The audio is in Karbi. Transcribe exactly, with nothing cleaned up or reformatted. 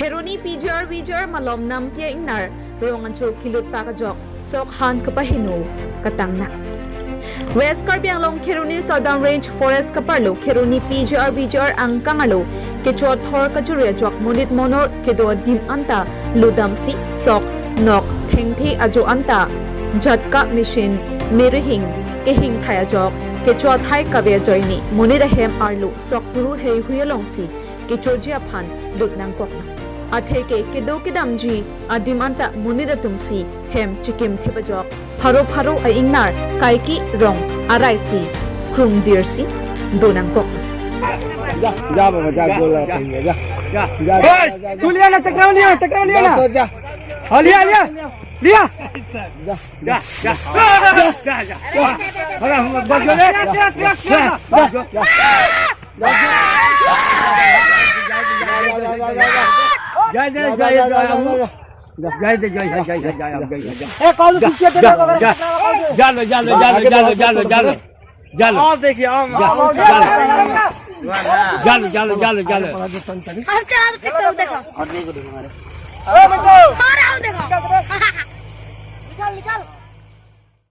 Kheroni P G R V G R malom nampi a-ingnar rong ajo kelut pak ajok sok han kepaheno katang nang. West Karbi Anglong Kheroni Southern Range Forest keparlo Kheroni P G R V G R angkang arlo kecho thor kachuri ajok monit monor kedo adim anta lutdamsi sok nok thengthe ajo anta jatka machine merihing kehingthai ajok kecho athai kave ajoine monit ahem arlo sok turu heihui alongsi kechoji aphan lut nangkok nang. Atheke kedo kedamji adim anta monit atumsi hem chikim thip ajok pharo pharo a-ingnar kaike rong araisi krungdirsi do nangkok nang. जा जा बाबा जा गोला करेंगे जा जा जा ओए, तू लिया ना, टकराव लिया, टकराव लिया ना। जा जा हाँ, लिया, लिया, लिया। जा जा, जा, जा, जा, जा। बड़ा हम बच गए। जा, जा, जा, जा। जा, जा, जा, जा, जा। जा, जा, जा, जा, जा, जा, जा। ए कौन पीछे पे जा, जा, जा लो, जा लो, जा लो, जा लो, जा लो, जा लो। जा लो। आप देखिए हम जा लो, जा लो, जा लो, जा लो। हम चला तो पीछे देखो। और आओ देखो। निकाल निकाल।